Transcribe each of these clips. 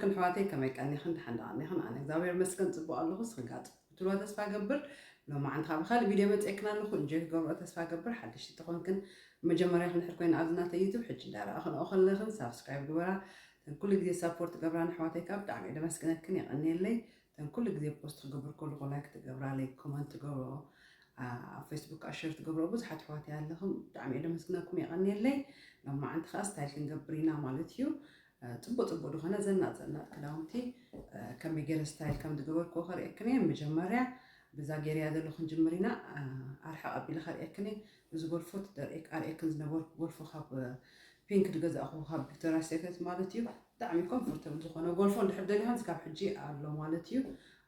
ክን ኣሕዋተይ ከመይ ቀኒኽን? ደሓን ዶ ቀኒኽን? ኣነ እግዚኣብሔር ይመስገን ጽቡቕ ኣለኹ። ንስኽን ከኣ ጽቡቕ ክትብልዋ ተስፋ እገብር። ሎማዓንቲ ከኣ ብኻልእ ቪድዮ መጺኤክን ኣለኹ። እንጆይ ክገብርኦ ተስፋ እገብር። ሓደሽቲ ተኾንክን መጀመርያኽን ድሕር ኮይና ኣብዚ ናተይ ዩቱብ ሕጂ እንዳረኣኽንኦ ከለኽን ሳብስክራይብ ግበራ። እተን ኩሉ ግዜ ሳፖርት ትገብራኒ ኣሕዋተይ ከኣ ብጣዕሚ እየ ደመስግነክን፣ የቐንየለይ። እተን ኩሉ ግዜ ፖስት ክገብር ከለኹ ላይክ ትገብራለይ፣ ኮመንት ትገብርኦ፣ ኣብ ፌስቡክ ከኣ ሸር ትገብርኦ ብዙሓት ኣሕዋተይ ኣለኽን። ብጣዕሚ እየ ደመስግነኩም፣ የቐንየለይ። ሎማዓንቲ ከኣ ስታይል ክንገብር ኢና ማለት እዩ። ጽቡቅ ጽቡቅ ዝኾነ ዘናጥ ዘናጥ ክዳውንቲ ከመይ ገይረ ስታይል ከም ዝገበርክዎ ከርእየክን እየ። መጀመርያ ብዛ ገይረያ ዘለኹ ክንጅምር ኢና። ኣርሕቕ ኣቢለ ከርእየክን እየ። እዚ ጎልፎ ትደርእየክ ኣርእየክን ዝነበርኩ ጎልፎ ካብ ፒንክ ዝገዛእኹ ካብ ቪክቶሪያ ሴክሬት ማለት እዩ። ብጣዕሚ ኮምፎርተብል ዝኾነ ጎልፎ እንድሕር ደሊኻን ካብ ሕጂ ኣሎ ማለት እዩ።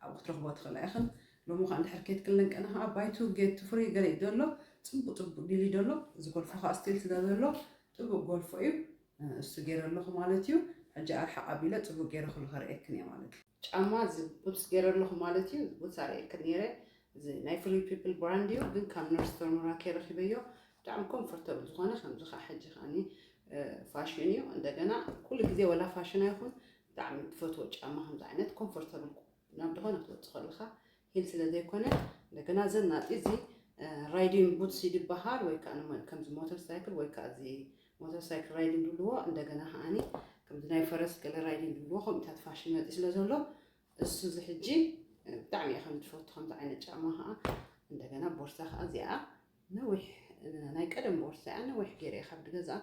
ኣብኡ ክትረኽቦ ትኽእላ ኢኽን። ሎሚ ከዓ እንድሕር ከይትክለን ቀነ ከዓ ባይ ቱ ጌት ቱ ፍሪ ገለ እዩ ዘሎ። ጽቡቅ ጽቡቅ ዲል እዩ ዘሎ። እዚ ጎልፎ ከዓ ስቲል ስለ ዘሎ ጽቡቅ ጎልፎ እዩ። እሱ ገይረ ኣለኹ ማለት እዩ። ሕጂ ኣርሓቕ ኣቢለ ጽቡቅ ገይረ ኩሉ ከርእየክን እየ ማለት እዩ። ጫማ እዚ ቡትስ ገይረ ኣለኹ ማለት እዩ። ቡትስ ኣርእየክን ነይረ። እዚ ናይ ፍሪ ፒፕል ብራንድ እዩ፣ ግን ካብ ነርስ ተርሞራኬ ረኺበዮ። ብጣዕሚ ኮምፎርተብል ዝኾነ፣ ከምዚ ከዓ ሕጂ ከዓኒ ፋሽን እዩ። እንደገና ኩሉ ግዜ ወላ ፋሽን ኣይኹን ብጣዕሚ ትፈትዎ ጫማ ከምዚ ዓይነት ኮምፎርተብል ናብ ዝኾነ ክትወፅእ ከለኻ ሂል ስለ ዘይኮነ፣ እንደገና ዘናጢ እዚ ራይዲንግ ቡትስ እዩ ዝበሃል፣ ወይ ከዓ ንመ-፣ ከምዚ ሞተር ሳይክል ወይ ከዓ እዚ ሞተር ሳይክል ራይዲንግ ዝብልዎ፣ እንደገና ከዓኒ ከምዚ ናይ ፈረስ ገለ ራይዲንግ ዝብልዎ ከምኡታት ፋሽን መፂ ስለ ዘሎ እሱ እዚ ሕጂ ብጣዕሚ እየ ከም ዝፈቱ ከምዚ ዓይነት ጫማ ከዓ። እንደገና ቦርሳ ከዓ እዚኣ ነዊሕ ናይ ቀደም ቦርሳ እያ፣ ነዊሕ ገይረ እየ ካብ ዝገዝኣ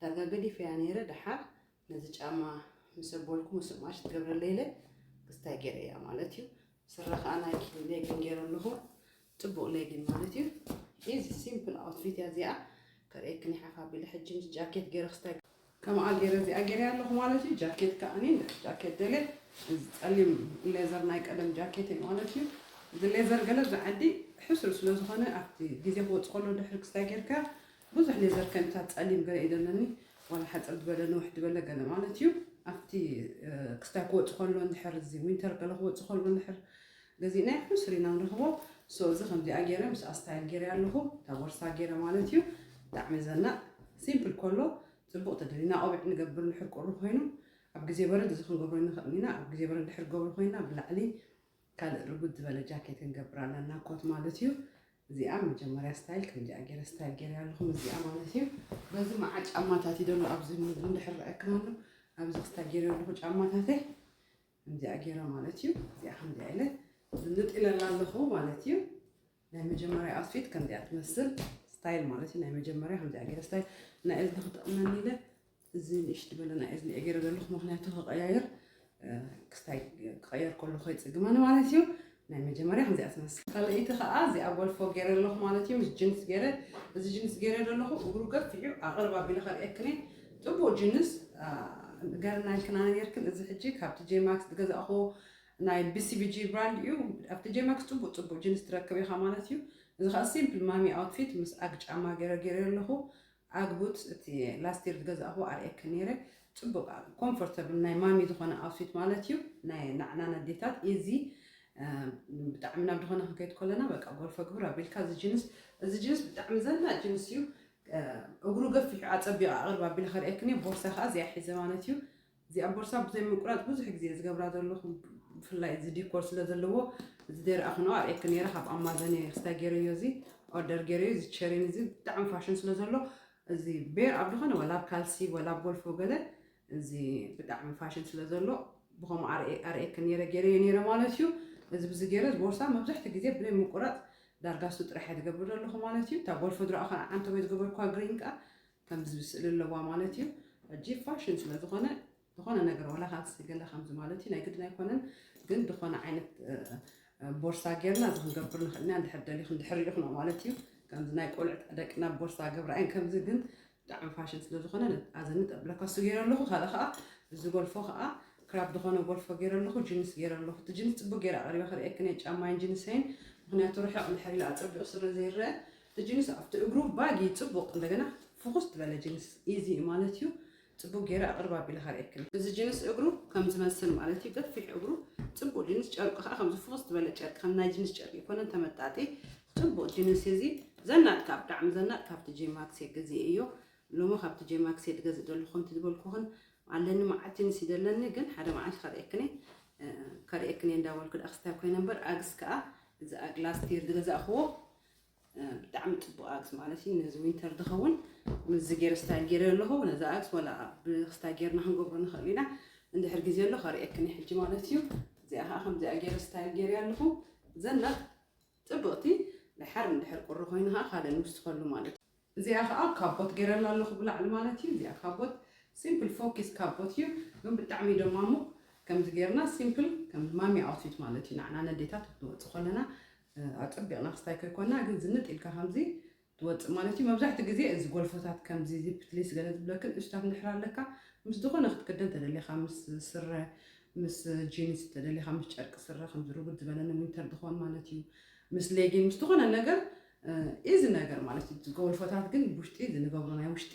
ዳርጋ ገዲፈያ ነይረ። ደሓር ነዚ ጫማ ምስ ኣበልኩ ምስ ማሽ ትገብረለይ ኢለ ክስታይ ገይረ እያ ማለት እዩ። ስረ ከዓ ናይ ሌግን ገይረ ኣለኹ። ጽቡቕ ሌግን ማለት እዩ። ኢዚ ሲምፕል ኣውትፊት እያ እዚኣ። ከርእየክን ይሓፍ ኣቢለ ሕጂ ምስ ጃኬት ገይረ ክስታይ ከምኣ ገይረ እዚኣ ገይረ ኣለኹ ማለት እዩ። ጃኬት ከዓኒ ጃኬት ደለ እዚ ጸሊም ሌዘር ናይ ቀደም ጃኬት እዩ ማለት እዩ። እዚ ሌዘር ገለ እዚ ዓዲ ሕሱር ስለ ዝኾነ ኣብቲ ግዜ ክወጽእ ከሎ ድሕሪ ክስታይ ጌርካ ብዙሕ ሌዘር ከምታት ጸሊም ገለ እዩ ዘለኒ፣ ዋላ ሓጽር ዝበለ ንውሕ ዝበለ ገለ ማለት እዩ። ኣብቲ ክስታይ ክወጽእ ከሎ እንድሕር እዚ ዊንተር ገለ ክወጽእ ከሎ እንድሕር ገዚእናዮ ሕሱር ኢና ንረኽቦ። ሶ እዚ ከምዚኣ ገይረ ምስኣ ስታይል ገይረ ኣለኹ። እታ ቦርሳ ገይረ ማለት እዩ። ብጣዕሚ ዘናጥ ሲምፕል ከሎ ጽቡቕ ተደሊና ቆቢዕ ንገብር እንድሕር ቁሪ ኮይኑ ኣብ ግዜ በረድ እዚ ክንገብሮ ንኽእል ኢና። ኣብ ግዜ በረድ እንድሕር ገብሮ ኮይና ብላዕሊ ካልእ ርጉድ ዝበለ ጃኬት ክንገብር ኣለና፣ ኮት ማለት እዩ። እዚኣ መጀመርያ ስታይል ከምዚኣ ገይረ ስታይል ገይረ ኣለኹ ምስዚኣ ማለት እዩ። በዚ መዓ ጫማታት እዩ ዘሎ ኣብዚ እንድሕር ረኣየክን ኣሎ ኣብዚ ክስታይ ገይረ ኣለኹ ጫማታተይ ከምዚኣ ገይረ ማለት እዩ። እዚኣ ከምዚኣ ኢለ ዝንጥ ኢለላ ኣለኹ ማለት እዩ። ናይ መጀመርያ ኣውትፊት ከምዚኣ ትመስል ስታይል ማለት እዩ። ናይ መጀመርያ ከምዚኣ ገይረ ስታይል ናይ እዝኒ ክጠቕመኒ ኢለ እዚ ንእሽት ዝበለ ናይ እዝኒ እየ ገይረ ዘለኹ፣ ምኽንያቱ ክቐያየር ክስታይ ክቐየር ከሎ ከይጽግመኒ ማለት እዩ። ናይ መጀመርያ ከምዚኣ ትመስል። ካልኣይቲ ከዓ እዚኣ ጎልፎ ገይረ ኣለኹ ማለት እዩ። ምስ ጅንስ ገይረ፣ እዚ ጅንስ ገይረ ዘለኹ እግሩ ገፊሕ እዩ። ኣቕርብ ኣቢለ ከርእየክን እየ። ጽቡቕ ጅንስ ገርና ኢልክና ነርክን። እዚ ሕጂ ካብ ቲ ጄ ማክስ ዝገዛእኹ ናይ ቢ ሲ ቢ ጂ ብራንድ እዩ። ኣብ ቲ ጄ ማክስ ጽቡቕ ጽቡቕ ጅንስ ትረክብ ኢኻ ማለት እዩ። እዚ ከዓ ሲምፕል ማሚ ኣውትፊት ምስ ኣግ ጫማ ገይረ ገይረ ኣለኹ። ኣግ ቡትስ እቲ ላስት የር ዝገዛእኹ ኣርእየክን ነይረ። ጽቡቕ ኮምፎርተብል ናይ ማሚ ዝኾነ ኣውትፊት ማለት እዩ። ናይ ንዓና ነዴታት ኢዚ ብጣዕሚ ናብ ዝኾነ ክንከይድ ከለና በቃ ጎልፎ ግብር ኣቢልካ እዚ ጅንስ፣ እዚ ጅንስ ብጣዕሚ ዘናጥ ጅንስ እዩ። እግሩ ገፊሑ ኣጸቢቑ ኣቕርብ ኣቢለ ከርእየክን እየ። ቦርሳ ከዓ እዚኣ ሒዘ ማለት እዩ። እዚኣ ቦርሳ ብዘይ ምቁራጽ ብዙሕ ግዜ ዝገብራ ዘለኹ፣ ብፍላይ እዚ ዲኮር ስለ ዘለዎ እዚ ዘይረኣኹ ነው ኣርእየክን ነይረ። ካብ ኣማዞን እየ ክስታይ ገይረዮ፣ እዚ ኦርደር ገይረዮ። እዚ ቸሪን እዚ ብጣዕሚ ፋሽን ስለ ዘሎ እዚ ቤር ኣብ ዝኾነ ወላ ኣብ ካልሲ ወላ ኣብ ጎልፎ ገለ እዚ ብጣዕሚ ፋሽን ስለ ዘሎ ብኸምኡ ኣርእየ-፣ ኣርእየክን ነይረ ገይረዮ ነይረ ማለት እዩ። እዚ ብዚ ገይረ እዚ ቦርሳ መብዛሕትኡ ግዜ ብዘይ ምቁራጽ ዳርጋ እሱ ጥራሕ እየ ዝገብር ዘለኹ ማለት እዩ። እታ ጎልፎ ዝረኣኹ ዓንተቦይ ዝገበርኳ ግሪን ከኣ ከምዚ ስእሊ ኣለዋ ማለት እዩ። ሕጂ ፋሽን ስለ ዝኾነ ዝኾነ ነገር ወላ ካልሲ ገለ ከምዚ ማለት እዩ ናይ ግድን ኣይኮነን፣ ግን ዝኾነ ዓይነት ቦርሳ ጌርና እዚ ክንገብር ንኽእል ኢና። እንድሕር ደሊኹ እንድሕር ሪኢኹ ነው ማለት እዩ። ከምዚ ናይ ቆልዑ ደቅና ቦርሳ ገብራ እየን ከምዚ፣ ግን ብጣዕሚ ፋሽን ስለ ዝኾነ ኣዘንጥ ኣብለካ እሱ ገይረ ኣለኹ። ካልእ ከዓ እዚ ጎልፎ ከዓ ክራብ ዝኾነ ጎልፎ ገይረ ኣለኹ፣ ጅንስ ገይረ ኣለኹ። እቲ ጅንስ ጽቡቅ ገይረ ኣቕሪበ ክርእየክን እየ ጫማይን ጅንሰይን፣ ምኽንያቱ ርሕቕ እንድሕር ኢሉ ኣጸቢቑ ስለ ዘይረአ እቲ ጅንስ ኣብቲ እግሩ ባጊ ጽቡቅ እንደገና ፍኹስ ዝበለ ጅንስ ኢዚ እዩ ማለት እዩ። ጽቡቅ ገይረ ኣቕርብ ኣቢለ ከርእየክን። እዚ ጅንስ እግሩ ከም ዝመስል ማለት እዩ፣ ገፊሕ እግሩ ጽቡቅ ጅንስ፣ ጨርቁ ከዓ ከምዚ ፍኹስ ዝበለ ጨርቂ፣ ከም ናይ ጅንስ ጨርቂ ይኮነን፣ ተመጣጢ ጽቡቅ ጅንስ እዚ። ዘናጥ ካብ ብጣዕሚ ዘናጥ ካብቲ ጄ ማክስ እየ ገዚኤዮ። ሎሚ ካብቲ ጄ ማክስ እየ ዝገዝእ ዘለኹ፣ ከምቲ ዝበልኩኽን ኣለኒ፣ መዓት ጅንስ ይደለኒ፣ ግን ሓደ መዓልቲ ከርእየክኒ፣ እ፣ ከርእየክኒ እንዳበልኩ ደኣ ክስታይ ኮይነ እምበር፣ ኣግስ ከኣ እዚ ኣግ ላስት ይር ዝገዛእኽዎ፣ እ፣ ብጣዕሚ ጽቡቕ ኣግስ ማለት እዩ። ነዚ ዊንተር ዝኸውን ምስዚ ገይረ ስታይል ገይረ ኣለኹ። ነዚ ኣግስ ወላ ብክስታይ ገይርና ክንገብሮ ንኽእል ኢና። እንድሕር ግዜ ኣሎ ከርእየክኒ ሕጂ ማለት እዩ። እዚኣ ከኣ ከምዚኣ ገይረ ስታይል ገይረ ኣለኹ። ዘናጥ ጽብቕቲ፣ ድሓር እንድሕር ቁሪ ኮይኑ ከኣ ካልእ ንውስኸሉ ማለት እዩ። እዚኣ ከኣ ካቦት ገይረላ ኣለኹ ብላዕሊ ማለት እዩ። እዚኣ ካቦት ሲምፕል ፎኪስ ካቦት እዩ፣ ግን ብጣዕሚ ደማሙ። ከምዚ ገይርና ሲምፕል ከም ማሚ ኣውትፊት ማለት እዩ። ንዓና ነዴታት ክትወጽእ ከለና፣ እ፣ ኣጸቢቕና ክስታይ ከይኮንና፣ ግን ዝንጥ ኢልካ ከምዚ ትወጽእ ማለት እዩ። መብዛሕትኡ ግዜ እዚ ጎልፎታት ከምዚ ዚፕ ፕሊስ ገለ ዝብለክን እሱታት እንድሕር ኣለካ፣ ምስ ዝኾነ ክትክደን ተደሊኻ፣ ምስ ስረ፣ ምስ ጂንስ ተደሊኻ፣ ምስ ጨርቂ ስረ፣ ከምዚ ርጉድ ዝበለ ንዊንተር ዝኾን ማለት እዩ። ምስ ሌጊን፣ ምስ ዝኾነ ነገር፣ እ፣ ኢዚ ነገር ማለት እዩ። ጎልፎታት ግን ውሽጢ ዝንገብሮ ናይ ውሽጢ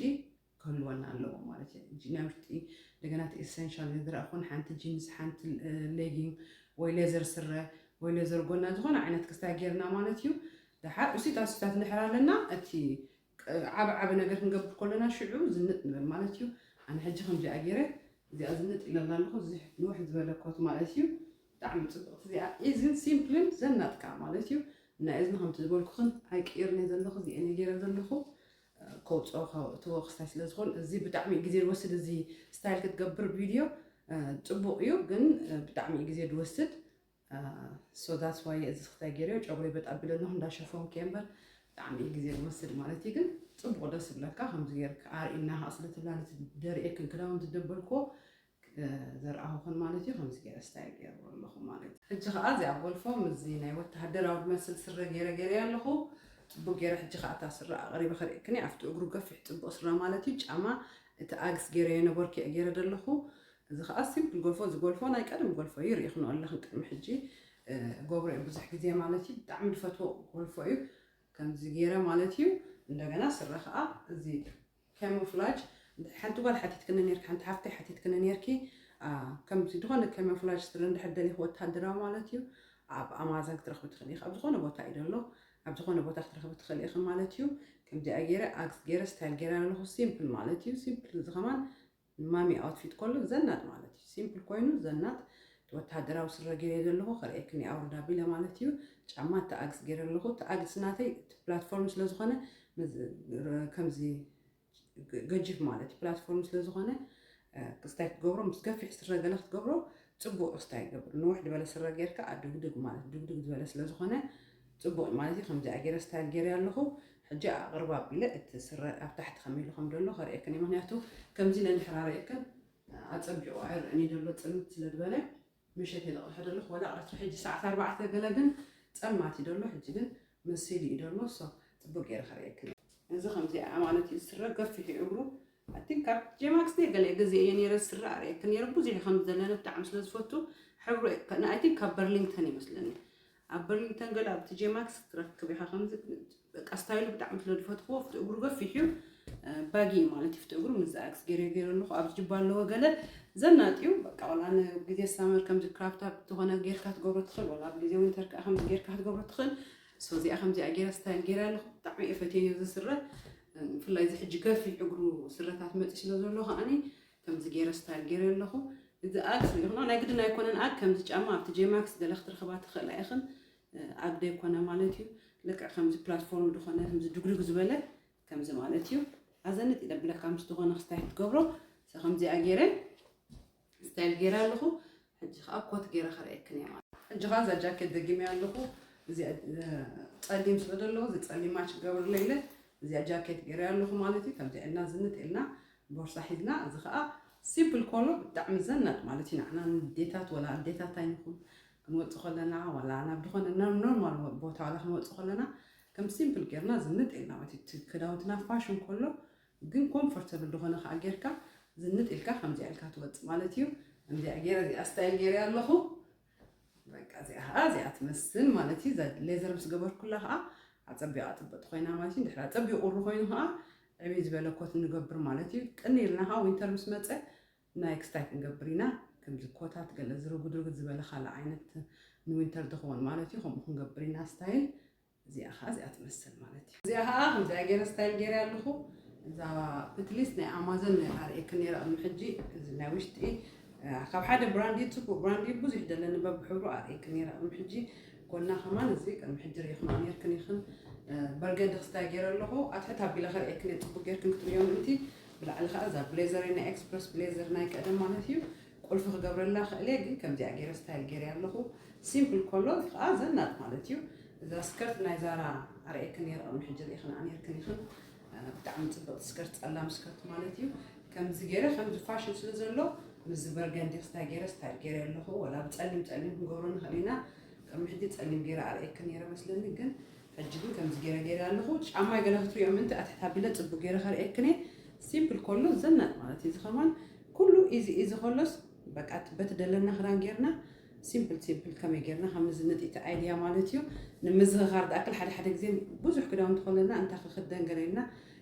ክህልወና ኣለዎ ማለት እዩ። እዚ ናይ ውሽጢ እንደገና እቲ ኤሰንሻል ዝረእኹን ሓንቲ ጂንስ፣ ሓንቲ፣ እ፣ ሌጊን ወይ ሌዘር ስረ ወይ ሌዘር ጎና፣ ዝኾነ ዓይነት ክስታይ ጌርና ማለት እዩ። ደሓር እሱታት እሱታት እንድሕር ኣለና፣ እቲ ቅ-፣ ዓቢ ዓቢ ነገር ክንገብር ከለና ሽዑ ዝንጥ ንብል ማለት እዩ። ኣነ ሕጂ ከምዚኣ ገይረ፣ እዚኣ ዝንጥ ኢለላ ኣለኹ፣ እዚ ንውሕ ዝበለ ኮት ማለት እዩ። ብጣዕሚ ጽብቕቲ እዚኣ፣ ኢዝን ሲምፕልን ዘናጥካ ማለት እዩ። እና እዝኒ ከምቲ ዝበልኩኽን ኣይቅይርን እየ ዘለኹ፣ እዚአን እየ ገይረ ዘለኹ። ከውፅኦ ከእትዎ ክስታይ ስለ ዝኾን፣ እዚ ብጣዕሚ ግዜ ዝወስድ፣ እዚ ስታይል ክትገብር ቪድዮ፣ እ፣ ጽቡቕ እዩ፣ ግን፣ እ፣ ብጣዕሚ ግዜ ዝወስድ። እ፣ so that's why እዚ ክስታይ ገይረዮ፣ ጨጉሪ በጥ ኣቢለ ኣለኹ፣ እንዳሸፈንኩ እየ እምበር፣ ብጣዕሚ ግዜ ዝወስድ ማለት እዩ። ግን ጽቡቕ ደስ ይብለካ፣ ከምዚ ጌርካ ኣርእና ከኣ ስለ ትብላ፣ ነቲ ደርእየክን ክዳውንቲ ደበልክዎ፣ እ፣ ዘርኣኹኽን ማለት እዩ። ከምዚ ገይረ ስታይል ገይርዎ ኣለኹ ማለት እዩ። ሕጂ ከኣ እዚኣ ጎልፎ ምስዚ ናይ ወተሃደራዊ ዝመስል ስረ ገይረ ገይረያ ኣለኹ። ጽቡቕ ገይረ ሕጂ ከኣ እታ ስረ ኣቕሪበ ከርእየክን እየ። ኣብቲ እግሩ ገፊሕ ጽቡቕ ስረ ማለት እዩ። ጫማ እቲ ኣግስ ገይረዮ ነበርኩ እየ ገይረ ዘለኹ። እዚ ከኣ ሲምፕል ጎልፎ፣ እዚ ጎልፎ ናይ ቀደም ጎልፎ እዩ። ርኢኽንኦ ኣለኽን ቅድሚ ሕጂ፣ እ፣ ገብሮ እየ ብዙሕ ግዜ ማለት እዩ። ብጣዕሚ ዝፈትዎ ጎልፎ እዩ። ከምዚ ገይረ ማለት እዩ። እንደገና ስረ ከኣ እዚ ካሞፍላጅ፣ ሓንቲ ጓል ሓቲትክኒ ነርኪ፣ ሓንቲ ሓፍተይ ሓቲትክኒ ነርኪ፣ አ፣ ከምዚ ዝኾነ ካሞፍላጅ ስረ እንድሕር ደሊኺ ወተሃደራዊ ማለት እዩ፣ ኣብ ኣማዛን ክትረኽቢ ትኽእሊ ኢኺ። ኣብ ዝኾነ ቦታ እዩ ዘሎ፣ ኣብ ዝኾነ ቦታ ክትረኽቢ ትኽእሊ ኢኺ ማለት እዩ። ከምዚኣ ገይረ፣ ኣግስ ገይረ፣ ስታይል ገይረ ኣለኹ። ሲምፕል ማለት እዩ። ሲምፕል እዚ ከማን ማሚ ኣውትፊት ከሎ ዘናጥ ማለት እዩ። ሲምፕል ኮይኑ ዘናጥ፣ ወተሃደራዊ ስረ ገይረ ዘለኹ፣ ከርእየክን እየ ኣውርድ ኣቢለ ማለት እዩ። ጫማ እቲ ኣግስ ገይረ ኣለኹ። እቲ ኣግስ ናተይ እቲ ፕላትፎርም ስለ ዝኾነ፣ መዝ-፣ ከምዚ ገ-፣ ገጂፍ ማለት እዩ። ፕላትፎርም ስለ ዝኾነ፣ እ፣ ክስታይ ክትገብሮ፣ ምስ ገፊሕ ስረ ገለ ክትገብሮ ጽቡቕ ክስታይ ይገብር። ንውሕ ዝበለ ስረ ጌርካ ኣድግድግ ማለት፣ ድግድግ ዝበለ ስለ ዝኾነ ጽቡቕ ማለት እዩ። ከምዚኣ ገይረ ስታይል ገይረ ኣለኹ። ሕጂ ኣቕርባ ኣቢለ እቲ ስረ ኣብ ታሕቲ ከመይ ኢሉ ከም ዘሎ ከርእየክን እዩ። ምኽንያቱ ከምዚ ኢለ እንድሕር ኣርእየክን፣ ኣጸቢቑ ኣይርእን እዩ ዘሎ፣ ጽልምት ስለ ዝበለ። ምሸት እየ ዝቕድሖ ዘለኹ፣ ወላ ቀትሪ። ሕጂ ሰዓት ኣርባዕተ ገለ ግን ጸልማት እዩ ዘሎ። ሕጂ ግን መሲሉ እዩ ዘሎ። ሶ ጽቡቕ ገይረ ከርእየክን እየ። እዚ ከምዚኣ ማለት እዩ፣ ስረ ገፊሕ እዩ እግሩ። ኣይ ቲንክ ካብ ጄማክስ ድየ ገለ ገዚኤዮ ነይረ፣ ስረ ኣርእየክን ነይረ። ብዙሕ ከም ዘለና ብጣዕሚ ስለ ዝፈቱ፣ ሕብሩ ኣይ ቲንክ ካብ በርሊንግተን ይመስለኒ። ኣብ በርሊንግተን ገለ ኣብቲ ጄማክስ ትረክብ ኢኻ። ከምዚ በቃ ስታይሉ ብጣዕሚ ስለ ዝፈትዎ፣ ኣብቲ እግሩ ገፊሕ እዩ። እ፣ ባጊ ማለት እዩ፣ ኣብቲ እግሩ ምስ ዝኣክስ ገይረ ገይረ ኣለኹ። ኣብዚ ጅባ ኣለዎ ገለ ዘናጥ እዩ። በቃ ዋላ ንግዜ ሳመር ከምዚ ክራፕ ታፕ ዝኾነ ጌርካ ትገብሮ ትኽእል፣ ዋላ ኣብ ግዜ ዊንተር ከኣ ከምዚ ጌርካ ክትገብሮ ትኽእል። ሶ እዚኣ ከምዚኣ ገይረ ስታይል ገይረ ኣለኹ። ብጣዕሚ እየ ፈትየዮ እዚ ስረ። እ፣ ብፍላይ እዚ ሕጂ ገፊሕ እግሩ ስረታት መጺ ስለ ዘሎ ከኣኒ ከምዚ ገይረ ስታይል ገይረ ኣለኹ። እዚ ኣግ ስለ ዝኾነ ናይ ግድን ኣይኮነን ኣግ ከምዚ ጫማ ኣብቲ ጄማክስ ገለ ክትረኽባ ትኽእላ ኢኽን። እ፣ ኣግ ደይኮነ ማለት እዩ። ልክዕ ከምዚ ፕላትፎርም ዝኾነ ከምዚ ድግድግ ዝበለ ከምዚ ማለት እዩ። ኣዘንጥ ኢለ ብለካ ምስ ዝኾነ ክስታይ ክትገብሮ። ሶ ከምዚኣ ገይረ ስታይል ገይረ ኣለኹ። ሕጂ ከኣ ኮት ገይረ ከርእየክን እየ ማለት። ሕጂ ከኣ እዛ ጃኬት ደጊመያ ኣለኹ። እዚ፣ እ፣ ጸሊም ስለ ዘለዎ፣ እዚ ጸሊም ማች ክገብርለ ኢለ፣ እዚኣ ጃኬት ገይረያ ኣለኹ ማለት እዩ። ከምዚ ኢልና ዝንጥ ኢልና ቦርሳ ሒዝና፣ እዚ ከኣ ሲምፕል ኮሎ ብጣዕሚ ዘናጥ ማለት እዩ። ንዓና ንዴታት ወላ ኣዴታት ኣይንኹን ክንወጽእ ከለና፣ ወላ ናብ ዝኾነ ኖ-፣ ኖርማል ቦታ ወላ ክንወጽእ ከለና፣ ከም ሲምፕል ጌርና ዝንጥ ኢልና ማለት እዩ። እቲ ክዳውንትና ፋሽን ኮሎ ግን ኮምፎርተብል ዝኾነ ከኣ ጌርካ ዝንጥ ኢልካ ከምዚኣ ኢልካ ትወጽእ ማለት እዩ። ከምዚኣ ጌረ፣ እዚኣ ስታይል ጌረ ኣለኹ። በቃ እዚኣ ከኣ እዚኣ ትመስል ማለት እዩ። እዛ ሌዘር ምስ ገበርኩላ ከኣ ኣጸቢቓ ጽብቕቲ ኮይና ማለት እዩ። እንድሕር ኣጸቢቑ ቁሪ ኮይኑ ከኣ ዕብይ ዝበለ ኮት ንገብር ማለት እዩ። ቅንይ ኢልና ከኣ ዊንተር ምስ መጸ ናይ ክስታይ ክንገብር ኢና። ከምዚ ኮታት ገለ ዝርጉድ ርጉድ ዝበለ ካልእ ዓይነት ንዊንተር ዝኸውን ማለት እዩ። ከምኡ ክንገብር ኢና ስታይል። እዚኣ ከኣ እዚኣ ትመስል ማለት እዩ። እዚኣ ከኣ ከምዚኣ ገይረ ስታይል ገይረ ኣለኹ። እዛ ፕትሊስ ናይ ኣማዞን ኣርእየክ ነይረ ቅድሚ ሕጂ። እዚ ናይ ውሽጢ ካብ ሓደ ብራንድ እዩ፣ ጽቡቅ ብራንድ እዩ፣ ብዙሕ ደለኒ በብሕብሩ ኣርእየክ ነይረ ቅድሚ ሕጂ። ጎና ከማን እዚ ቅድሚ ሕጂ ርኢኽማ ነይርክን ኢኽን። በርገንዲ ክስታይ ገይረ ኣለኹ። ኣትሕት ኣቢለ ከርእየክን እየ፣ ጽቡቅ ጌርክን ክትርእዮ ምእንቲ። ብላዕሊ ከኣ እዛ ብሌዘር ናይ ኤክስፕረስ ብሌዘር ናይ ቀደም ማለት እዩ። ቁልፊ ክገብረላ ክእል እየ፣ ግን ከምዚኣ ገይረ ስታይል ገይረ ኣለኹ። ሲምፕል ኮሎ ከኣ ዘናጥ ማለት እዩ። እዛ ስከርት ናይ ዛራ ኣርእየክን ነይረ ቅድሚ ሕጂ ርኢኽን ነይርክን ኢኽን። ብጣዕሚ ጽብቕቲ ስከርት፣ ጸላም ስከርት ማለት እዩ። ከምዚ ገይረ ከምዚ ፋሽን ስለ ዘሎ ምስዚ በርገንዲ ክስታይ ገይረ ስታይል ገይረ ኣለኹ። ወላ ብጸሊም ጸሊም ክንገብሮ ንኽእል ኢና። ቅድሚ ሕጂ ጸሊም ገይረ ኣርእየክን ነይረ መስለኒ፣ ግን ሕጂ ግን ከምዚ ገይረ ገይረ ኣለኹ። ጫማይ ገለ ክትሪኦ ምእንቲ ኣትሕት ኣቢለ ጽቡቅ ገይረ ከርእየክን እየ። ሲምፕል ኮሎ ዘናጥ ማለት እዩ። እዚ ከማን ኩሉ ኢዚ ኢዚ ኮሎስ በቃ በቲ ደለና ክዳን ጌርና ሲምፕል ሲምፕል ከመይ ጌርና ከም ንዝንጥ እቲ ኣይድያ ማለት እዩ። ንምዝኽኻር ዝኣክል ሓደ ሓደ ግዜ ብዙሕ ክዳውንቲ ኮለና እንታይ ክኽደን ገለ ኢልና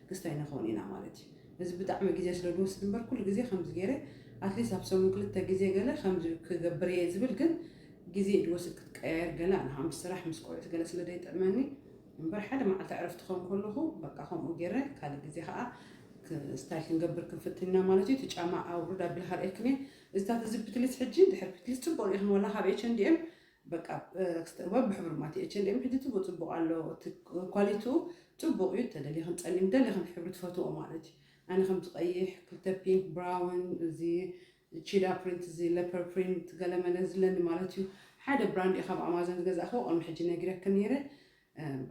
ክስታይ ንኸውን ኢና ማለት እዩ። እዚ ብጣዕሚ ግዜ ስለ ዝወስድ እምበር ኩሉ ግዜ ከምዚ ገይረ ኣትሊስት ኣብ ሰሙን ክልተ ግዜ ገለ ከምዚ ክገብር እየ ዝብል፣ ግን ግዜ እዩ ዝወስድ ክትቀያየር ገለ። ኣነ ምስ ስራሕ ምስ ቆልዑት ገለ ስለ ዘይጥዕመኒ እምበር ሓደ መዓልቲ ዕረፍቲ ክኸውን ከለኹ በቃ ከምኡ ገይረ ካልእ ግዜ ከዓ ክ- ስታይል ክንገብር ክንፍትን ኢና ማለት እዩ። እቲ ጫማ ኣውርድ ኣቢልካ ርእየክን እየ። እዚታት እዚ ፕትሊስ ሕጂ ድሕር ፕትሊስ ጽቡቅ ርኢኽን ወላ ካብ ኤች ኤንድ ኤም በቃ በብሕብሩ ማለት ኤች ኤንድ ኤም ሕጂ ጽቡቅ ጽቡቅ ኣሎ። እቲ ኳሊቲኡ ጽቡቅ እዩ። ተደሊኽን ጸሊም ደሊኽን ሕብሪ ትፈትዎ ማለት እዩ። ኣነ ከምዚ ቀይሕ ክልተ ፒንክ ብራውን እዚ ቺዳ ፕሪንት እዚ ሌፐር ፕሪንት ገለመለ ዝለኒ ማለት እዩ። ሓደ ብራንድ እዩ ካብ ኣማዞን ዝገዛእኽዎ ቅድሚ ሕጂ ነጊረክን ነይረ።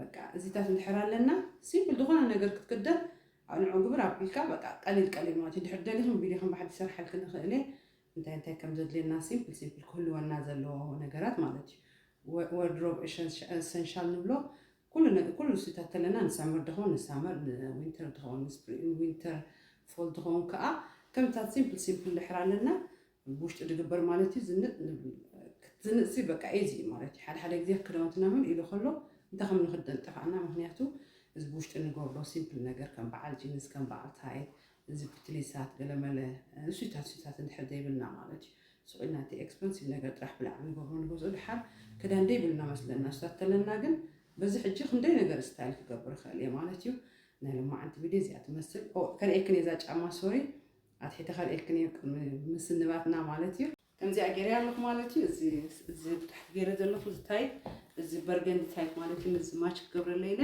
በቃ እዚታት እንድሕር ኣለና ሲምፕል ዝኾነ ነገር ክትክደን ንዑ ግብር ኣቢልካ በቃ ቀሊል ቀሊል ማለት እዩ። ድሕር ደሊኽን ቪድዮ ከም ብሓዲ ይሰርሓልክን ንኽእል እየ። እንታይ እንታይ ከም ዘድልየና ሲምፕል ሲምፕል ክህልወና ዘለዎ ነገራት ማለት እዩ። ወርድሮብ ኤሰንሻል ንብሎ ኩሉ ነ- ኩሉ ስታት ተለና ንሳመር ድኸውን ንሳመር ንዊንተር ድኸውን ንስፕሪንግ ዊንተር ፎል ድኸውን ከዓ ከምታት ሲምፕል ሲምፕል ድሕር ኣለና ብውሽጡ ድግበር ማለት እዩ። ዝንጥ ንብል ክትዝንጥ ሲ በቃ ኢዚ እዩ ማለት እዩ። ሓደ ሓደ ግዜ ክዳውንትና ምን ኢሉ ከሎ እንታይ ከም ንክደን ጠፋእና። ምክንያቱ እዚ ብውሽጢ ንገብሮ ሲምፕል ነገር ከም በዓል ጂንስ ከም በዓል ታይት እዚ ፕትሊሳት ገለመለ እሱታት እሱታት እንድሕር ዘይብልና ማለት እዩ። ስቕ ኢልና እቲ ኤክስፐንሲቭ ነገር ጥራሕ ብላዕሊ ንገብሮ ንገዝኦ ድሓር ክዳን ደይብልና መስለና እሱታት ተለና ግን በዚ ሕጂ ክንደይ ነገር ስታይል ክገብር ይኽእል እየ ማለት እዩ። ናይ ሎማዓንቲ ቪድዮ እዚኣ ትመስል። ኦ፣ ከርእየክን እየ እዛ ጫማ ሶሪ ኣትሒተ ከርእየክን እየ ቅድሚ ምስንባትና ማለት እዩ። ከምዚኣ ገይረ ኣለኹ ማለት እዩ። እዚ እዚ ብታሕቲ ገይረ ዘለኹ እዚ ታይፕ እዚ በርገንዲ ታይፕ ማለት እዩ። እዚ ማች ክገብረለ ኢለ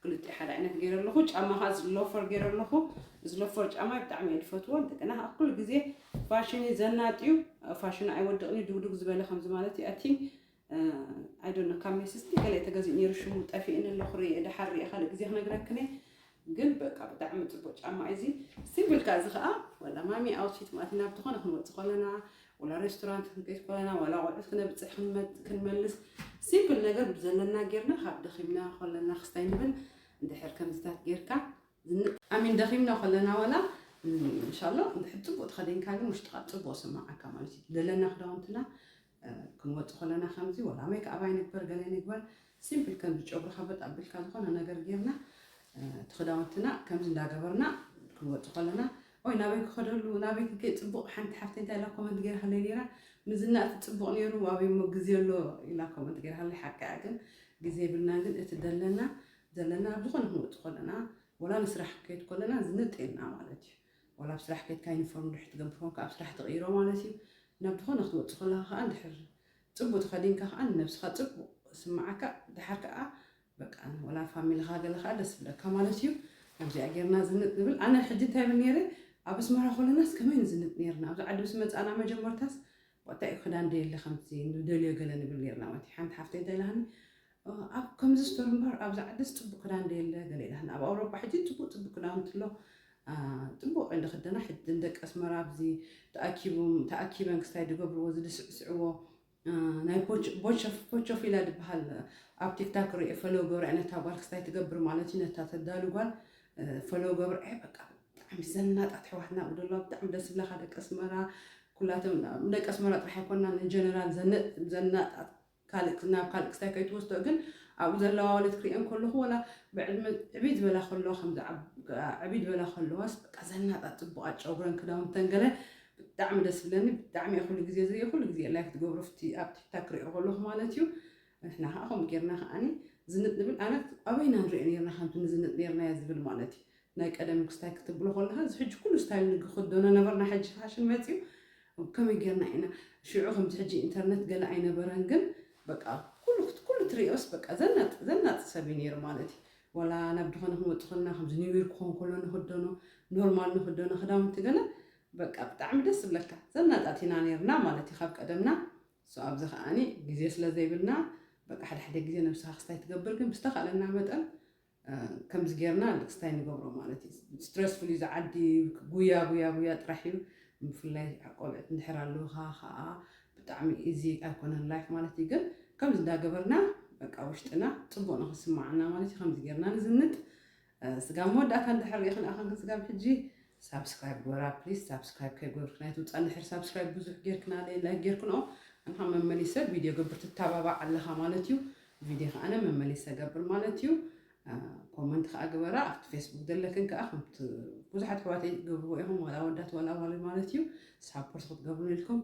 ክልቲኡ ሓደ ዓይነት ገይረ ኣለኹ። ጫማ ከዓ እዚ ሎፈር ገይረ ኣለኹ። እዚ ሎፈር ጫማ ብጣዕሚ እየ ዝፈትዎ። እንደገና ከዓ ኩሉ ግዜ ፋሽን እዩ ዘናጥ እዩ። ፋሽን ኣይወድቕን እዩ ድግዱግ ዝበለ ከምዚ ማለት እዩ። ኣይ ቲንክ ኣይ ዶንት ኖ ካብ ሜስስቲ ገለ ተገዚኡ ነይሩ ሽሙ ጠፊእኒ ኣሎ። ክርኢ ድሓር ሪእ ካልእ ግዜ ክነግረክን እየ። ግን በቃ ብጣዕሚ ጽቡቅ ጫማ እዩ እዚ። ሲምፕል ከኣ እዚ ከኣ ዋላ ማሚ ኣውትፊት ማለት ናብ ዝኾነ ክንወጽእ ከለና ዋላ ሬስቶራንት ክንከይድ ከለና ዋላ ቆልዑት ክነብጽሕ ክንመ- ክንመልስ ሲምፕል ነገር ብዘለና ጌርና ካብ ደኺምና ከለና ክስታይ ንብል እንድሕር ከምዚታት ጌርካ ዝን- ኣሚን ደኺምና ከለና ዋላ እንሻሎ እንድሕር ጽቡቅ ተኸዲንካ ግን ውሽጥኻ ጽቡቅ ስማዓካ ማለት እዩ። ዘለና ክዳውንትና ክንወጽእ ከለና ከምዚ ወላ ሜክ ኣፕ ኣይንግበር ገለ ንግበር ሲምፕል ከምዚ ጨጉርኻ በጥ ኣቢልካ ዝኾነ ነገር ጌርና እቲ ክዳውንትና ከምዚ እንዳገበርና ክንወጽእ ከለና ወይ ናበይ ክኸደሉ ናበይ ክከይ ጽቡቕ ሓንቲ ሓፍተይ እንታይ ኢላ ኮመንት ጌርካለይ ኔራ ምዝናእ እቲ ጽቡቕ ኔሩ ኣበይ እሞ ግዜ ኣሎ ኢላ ኮመንት ጌርካለይ ሓቃ ግን ግዜ የብልና ግን እቲ ደለና ዘለና ኣብ ዝኾነ ክንወጽእ ከለና ወላ ንስራሕ ክንከይድ ከለና ዝንጥ ኢልና ማለት እዩ ወላ ኣብ ስራሕ ከይድካ ዩኒፎርም ድሕር ትገብር ኮንካ ኣብ ስራሕ ትቕይሮ ማለት እዩ ናብ ዝኾነ ክትወጽእ ከለኻ ከዓ እንድሕር ጽቡቅ ተኸዲንካ ከዓ ንነብስኻ ጽቡቅ ስምዓካ ድሓር ከዓ በቃ ወላ ፋሚልኻ ገለ ከዓ ደስ ብለካ ማለት እዩ። ከምዚኣ ጌርና ዝንጥ ንብል ኣነ ሕጂ እንታይ ብል ነይረ ኣብ ኣስመራ ከለናስ ከመይ ንዝንጥ ነርና ኣብዚ ዓዲ ምስ መፃና መጀመርታስ እንታይ እዩ ክዳን ደየለ ከምዚ ንደልዮ ገለ ንብል ነርና ማለት እዩ ሓንቲ ሓፍተይ እንታይ ኢላኒ ኣብ ከምዚ ስቶር እምበር ኣብዚ ዓድስ ፅቡቅ ክዳን ደየለ ገለ ኢላኒ ኣብ ኣውሮፓ ሕጂ ፅቡቅ ፅቡቅ ክዳውንቲ ኣሎ ፅቡቅ እንደ ክደና ሕጂ ንደቂ ኣስመራ ኣብዚ ተኣኪቦም ተኣኪበን ክስታይ ዝገብርዎ ዝድስዕስዕዎ ናይ ፖቾፊላ ዝበሃል ኣብ ቲክታክ ሪኦ ፈለው ገብረ ነታ ጓል ክስታይ ትገብር ማለት እዩ ነታ ተዳሉ ጓል ፈለው ገብረ በቃ ብጣዕሚ ዘናጣት ኣሕዋትና ብደሎ ብጣዕሚ ደስ ዝብለካ ደቂ ኣስመራ ኩላቶም ደቂ ኣስመራ ጥራሕ ኣይኮና ንጀነራል ዘናጣት ካልእ ናብ ካልእ ክስታይ ከይትወስዶ ግን ኣብኡ ዘለዋ ወለት ክሪኦ እንከለኹ ወላ ብዕድመ ዕብይ ዝበላ ከለዋ ከምዚ ዕብይ ዝበላ ከለዋስ በቃ ዘናጣ ፅቡቃት ጨጉረን ክዳውንተን ገለ ብጣዕሚ ደስ ዝብለኒ ብጣዕሚ እየ ኩሉ ግዜ ዝሪኦ ኩሉ ግዜ ላይክ ትገብሮ ኣብቲ ኣብ ቲክታክ ክሪኦ ከለኹ ማለት እዩ ንሕና ከዓ ከምኡ ጌርና ከዓኒ ዝንጥ ንብል ኣነ ኣበይና ንሪኦ ነርና ከምቲ ንዝንጥ ነርና እየ ዝብል ማለት እዩ ናይ ቀደም ክስታይ ክትብሎ ከለካ እዚ ሕጂ ኩሉ ስታይል ንክክደኖ ነበርና። ሕጂ ፋሽን መፅዩ ከመይ ጌርና ኢና ሽዑ ከምዚ ሕጂ ኢንተርነት ገለ ኣይነበረን፣ ግን በቃ ኩሉ ኩሉ ትሪኦስ በቃ ዘናጥ ዘናጥ ሰብ እዩ ነይሩ ማለት እዩ። ዋላ ናብ ድኾነ ክንወጥ ከለና ከምዚ ኒው ይር ክኾን ከሎ ንክደኖ ኖርማል ንክደኖ ክዳውንቲ ገለ በቃ ብጣዕሚ ደስ ዝብለካ ዘናጣት ኢና ነይርና ማለት እዩ ካብ ቀደምና። So ኣብዚ ከዓኒ ግዜ ስለ ዘይብልና በቃ ሓደ ሓደ ግዜ ነብስኻ ክስታይ ትገብር፣ ግን ብዝተኻለና መጠን ከምዚ ጌርና ክስታይ ንገብሮ ማለት እዩ። ስትረስፉል እዩ ዝዓዲ፣ ጉያ ጉያ ጉያ ጥራሕ እዩ። ብፍላይ ቆልዑት እንድሕር ኣለውካ ከዓ ብጣዕሚ ኢዚ ኣይኮነን ላይፍ ማለት እዩ። ግን ከምዚ እንዳገበርና በቃ ውሽጥና ፅቡቅ ንክስማዓና ማለት እዩ። ከምዚ ጌርና ንዝንጥ። ስጋብ መወዳእታ እንድሕር ሪኢኽን ኣኸን ስጋብ ሕጂ ሳብስክራይብ ግበራ ፕሊዝ። ሳብስክራይብ ከይገበርክ ናይ ትውፃእ እንድሕር ሳብስክራይብ ብዙሕ ጌርክና ላይክ ጌርክንኦ ኣንኻ መመሊሰ ቪድዮ ገብር ትተባባዕ ኣለኻ ማለት እዩ። ቪድዮ ከዓነ መመሊሰ ገብር ማለት እዩ። ኮመንት ከዓ ግበራ ኣብቲ ፌስቡክ ዘለክን ከዓ ከምቲ ብዙሓት ኣሕዋተይ ትገብርዎ ኢኹም ዋላ ወዳት ዋላ ዋሊ ማለት እዩ። ሳፖርት ክትገብሩ ኢልኩም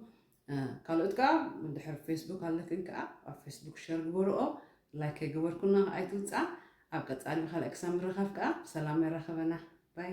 ካልኦት ከዓ እንድሕር ፌስቡክ ኣለክን ከዓ ኣብ ፌስቡክ ሸር ግበርኦ። ላይክ ከይገበርኩና ኣይትውፃ። ኣብ ቀፃሊ ብካልእ ክሳብ ምርኻብ ከዓ ብሰላም የራኸበና። ባይ።